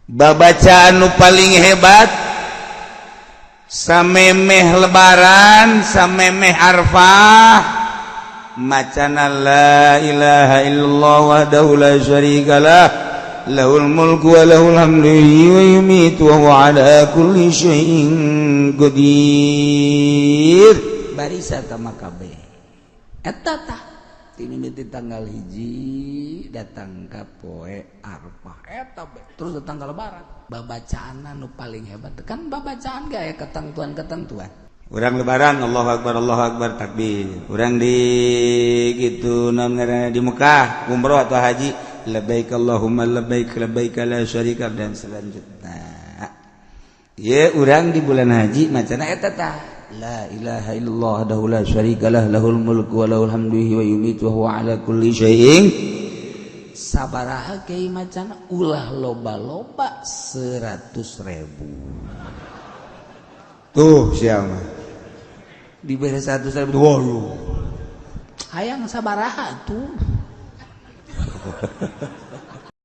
Babacaan nu paling hebat samemeh Lebaran, samemeh Arfah, macana la ilaha illallah wahdahu la syarikalah, lahul mulku wa lahul hamdu wa yumitu wa huwa ala kulli syai'in qadir. Barisa tama kabeh eta tah ti mimiti tanggal 1 datang ka poe Arfah eta be. Terus datang ke Lebaran, babacaan nu paling hebat kan babacaan gak ya, ketentuan-ketentuan. Urang Lebaran, Allahu Akbar, Allahu Akbar, takbir. Urang di gitu naon ngaranna, di Mekah umroh atau haji, labbaik Allahumma labbaik, labbaik la syarika, dan selanjutnya. Ye, urang di bulan haji macana eta tah, la ilaha illallah wahdahu la syarikalah, lahul mulku wa lahul hamdu wa yumitu wa huwa ala kulli syai'in. Sabaraha kiai macana? Ulah loba-loba, 100.000. Tuh, siapa diberi 100.000? Waduh, hayang sabaraha tuh?